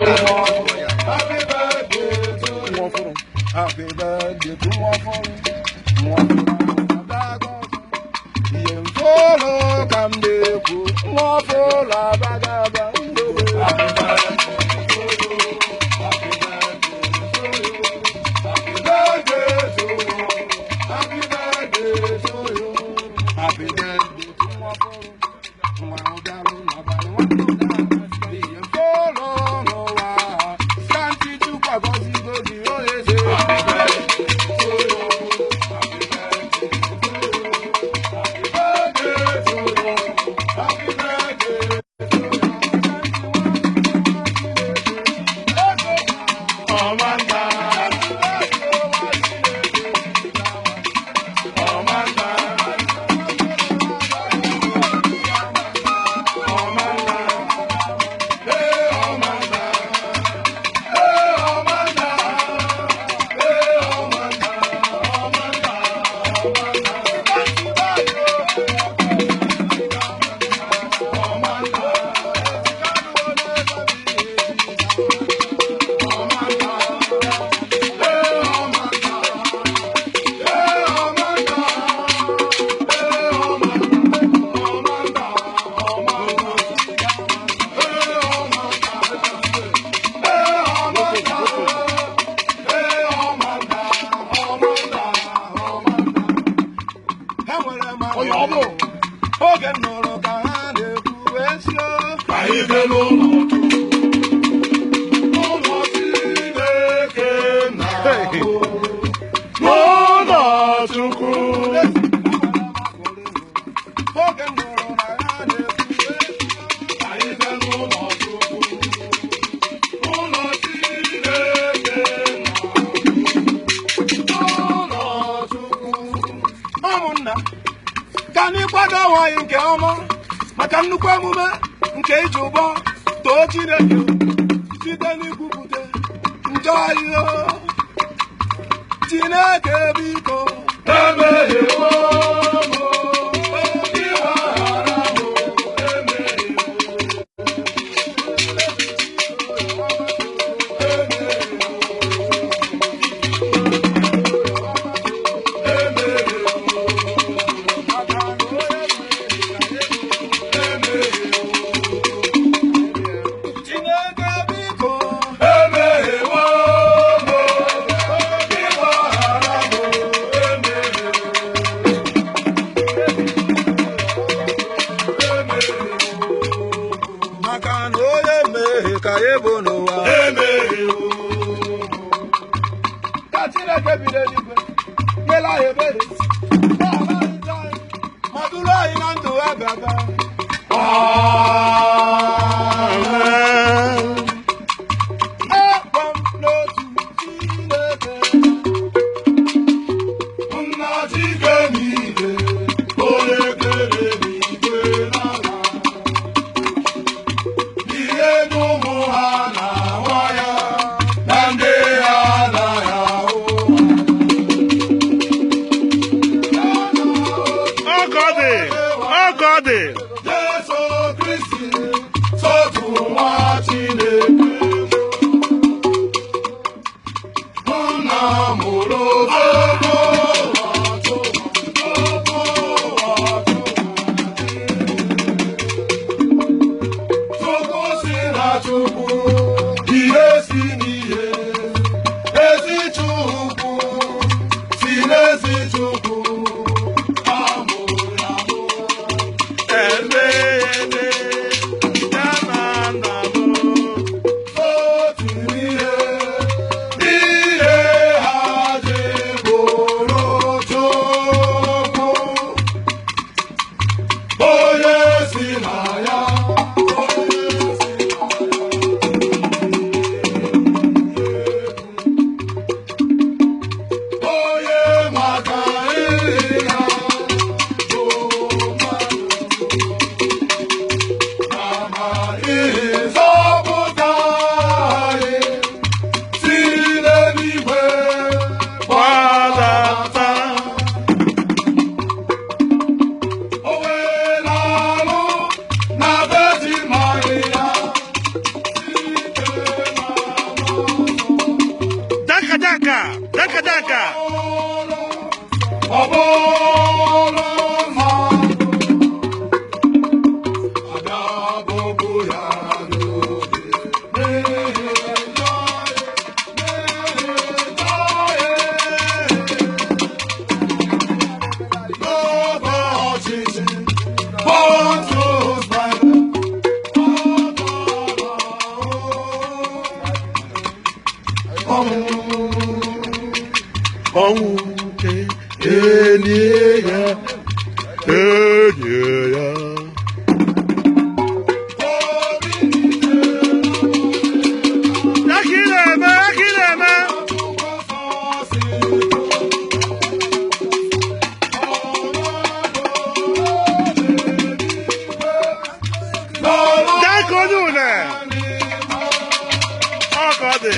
Happy birthday to you. Happy birthday to nwa ọfụrụ ka m na-ekwu, nwa ọfụrụ abaga aba ndobe. Happy birthday to you. Happy birthday to you. Happy birthday to nwa ọfụrụ. Nwa ụbịalụ n'abalị nwanne ụda. Ihe mfụrụ n'ụwa. Santi Chukwu agọzigo gị onye eze. Happy birthday to you. Happy birthday to you. Happy birthday to you. Happy birthday to you. Ọmanda. Ọmanda. Ọmanda. Hey, Ọmanda. Hey, Ọmanda. Hey, Ọmanda. Ọmanda. Ọmanda. Oge m nụrụ ka ha na-ekwu esi o. Ka anyị jee n'ụlọ Chukwu, n'ụlọ Chineke na-ahụ, n'ụlọ Chukwu. Oge m nụrụ na ha na-ekwu esi o. Ka anyị jee n'ụlọ Chukwu, n'ụlọ Chineke na-ahụ, n'ụlọ Chukwu. Ụmụnna, ka anyị kwado onwe anyị nke ọma maka nnukwu emume nke iji ụbọ too Chineke site n'ikwupụta njọ anyị o. Chineke biko Emehiewo m, ịgbaghara m, emehiewo. Chineke biko Emehiewo m, ịgbaghara m, emehiewo. Maka na onye mmehie ka ị bụ n'ụwa. Emehiewo. Ka Chineke bi n'eluigwe nyela anyị ebere, gbaghara anyị njọ anyị, ma duru anyị na ndụ ebighị ebi. Amen. Ekwe m n'otu Chineke, Nna Chike niile, onye kere eluigwe n'ala, ihe dum ha na-ahụ anya na ndị ha anaghị ahụ. Ọkọ dị! Ọkọ dị! Jesu Kristi, Ọnwụ ọnwụ enyi ya enyi ya. Ya ka ị na-eme, ya ka ị na-eme. Gaa ka onye une. Ọ ka ọ dị.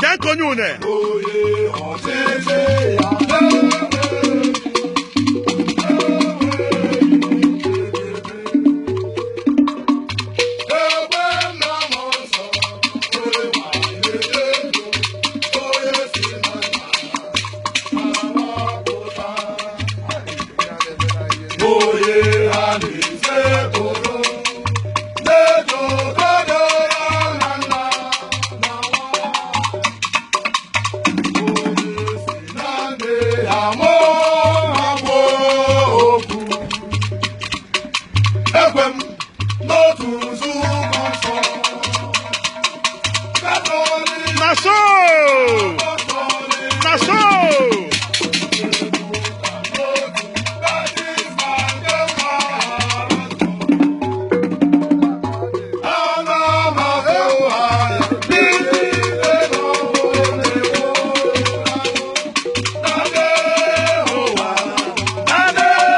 Gaa ka onye une. Ekwe m n'otu nzukọ nsọ Katọlik Na so! Na so!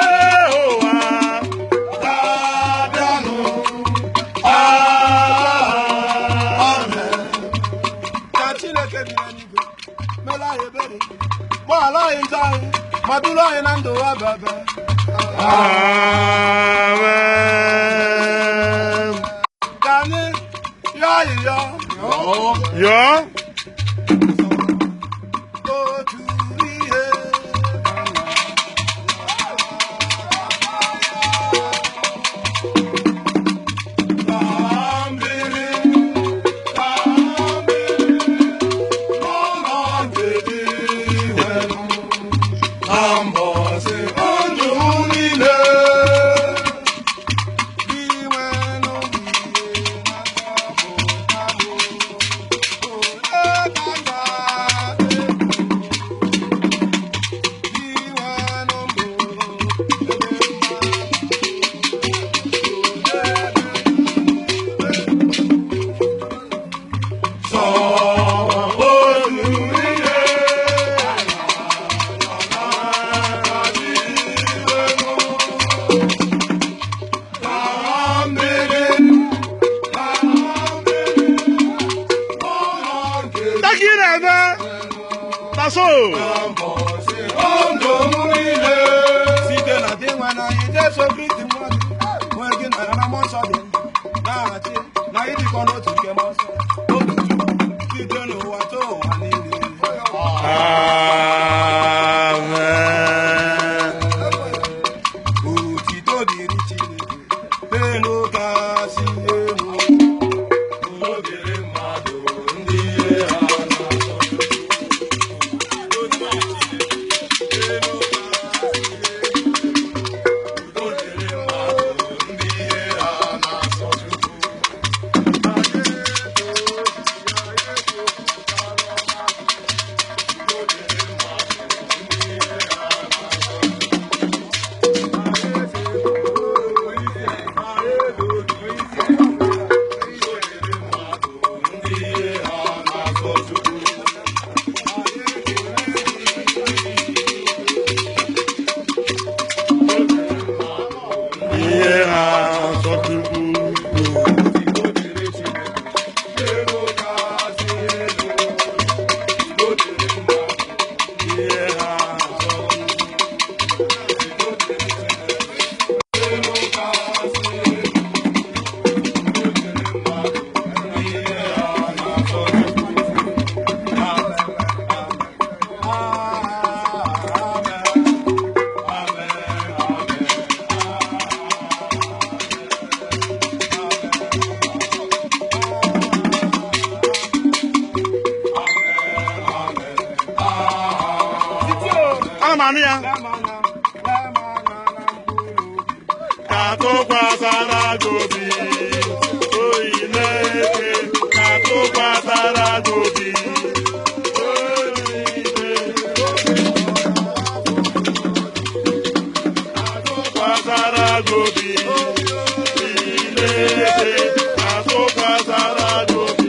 Adeowa. Ka Chineke bi n'eluigwe mere anyị ebere, gbaghara anyị njọ anyị ma duru anyị na ndụ ebebe. Amen. Ka anyị yọọ ayịyọ Yọọ. otu ihe. Ya ka ị na-eme. Na so! Site na dị nwa na anyị Jesu Kristi nwa gị, nwe gị nara na mmụọ nsọ dị na-achị na ịdịkọ n'otu nke mmụọ nsọ otu Chukwu site n'ụwa too ụwa niile. Amen. Otito dịrị Chineke n'elu kasị elu. Ana m anụ ya. Ka tụkwasara gị obi, Chineke, ka tụkwasara gị obi. Tụkwasara gị obi, Chineke, ka tụkwasara gị obi.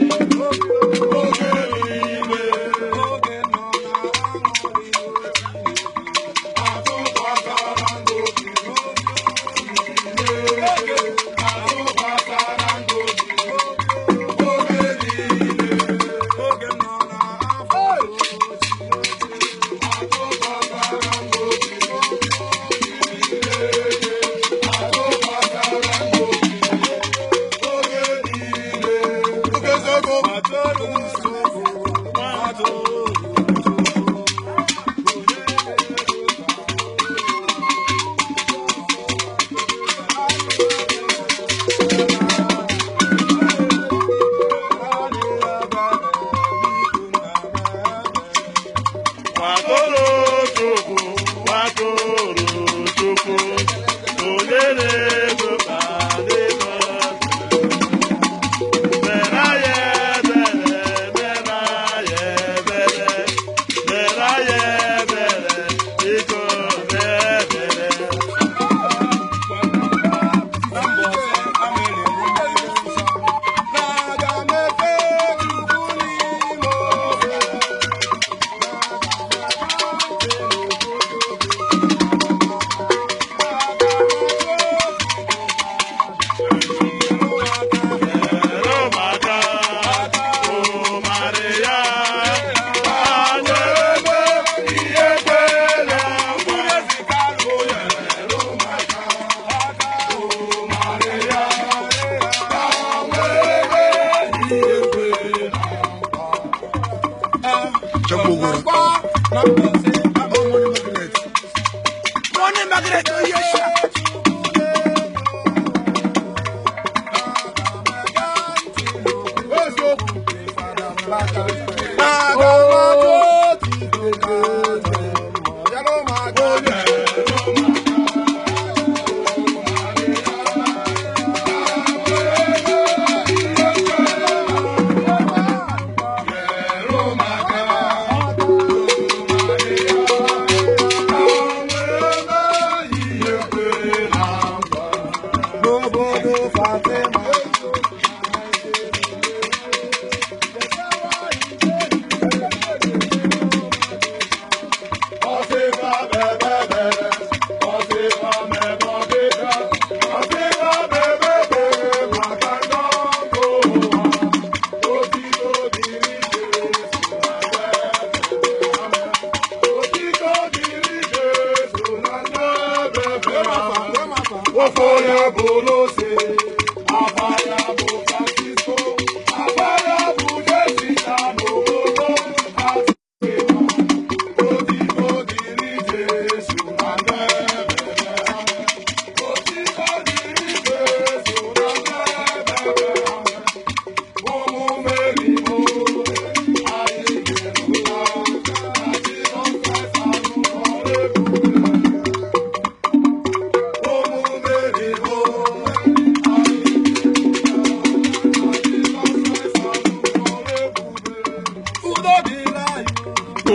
Oge niile. Kwatoro Chukwu, kwatoro Chukwu, onye na-ego ka dịkọ. Mere ya ebere, mere ya ebere, mere ya ebere, biko mee ebere. Romaka, o Maria, anyị ebe ihe kwere nkwa. Money magnet, oh yes. N'obodo Fatima. Ofoya bụ n'ose, afaya bụ Francisco, afaya bụ Jessica n'obodo Asịma. Otito dịrị Jesu na ndebebe. Otito dịrị Jesu na ndebebe. Ụmụ Meri bụ anyị ga-erula na Jizọs Kraịst arụrụ ọrụ ebube. Ụmụ Meri bụ anyị ga-erula na Jizọs Kraịst arụrụ ọrụ ebube. Udo dịrị anyị.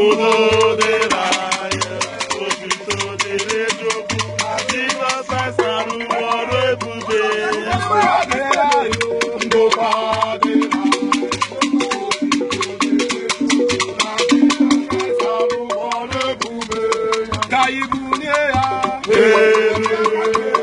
Udo dịrị anyị, otuto dịrị Chukwu, na Jizọs Kraịst arụrụ ọrụ ebube. Udo dịrị anyị. Ndokwa dịrị anyị, otuto dịrị Chukwu, na Jizọs Kraịst arụrụ ọrụ ebube. Ka anyị bulie ya. Elu.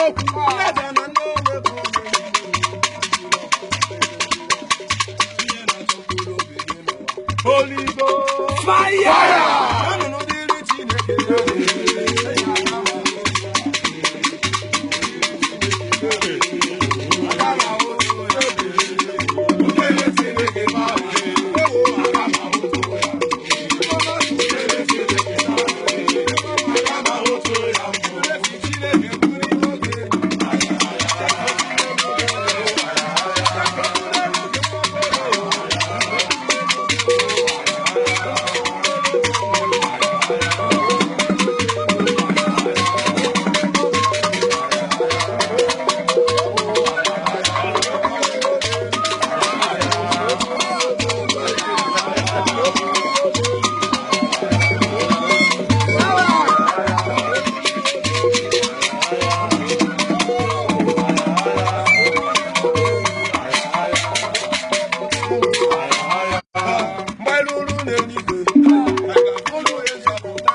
Eziokwu, eze na ndị omekome. Ihe na-achọ mkpụrụ obi gị n'ụwa. Holy Ghost. Fire! Anụnụ dịrị Chineke. Mgbe ruru n'eluigwe, anyị ga-afụrụ ịzọpụta.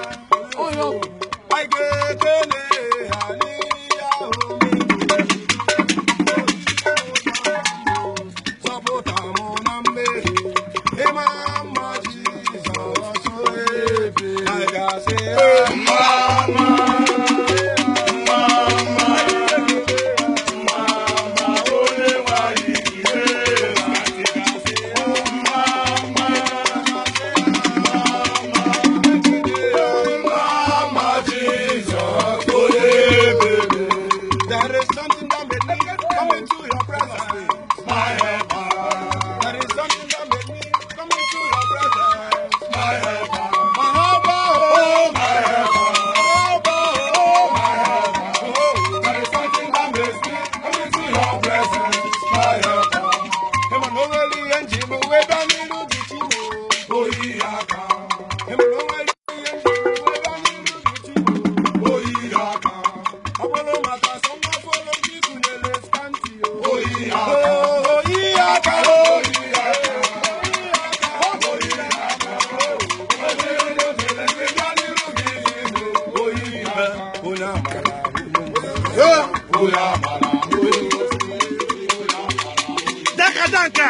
Anyị ga-ekele ha n'ihe ahụ mere. Zọpụta mụ na mmehie, ịma mma Jizọs ebe. Anyị ga-asị mma mma. There is something that made me come into your presence. My helper. There is something that made me come into your presence. My helper. My helper, oh, my helper. Helper, oh, my helper. Oh, there is something that makes me come into your presence. My helper. Emmanuel, Njibu, Webanilu, Gichimu. Oyi aka. Emmanuel, Njibu, Webanilu, Gichimu. Oyi aka. Ọ bụrụ maka sọ nwa fọrọ ndị gụnyere skanti o. Oyi aka. Oyi aka. Oyi aka. Oyi aka. Oyi aka. Onye amara. Onye amara. Danka danka.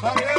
Thank you.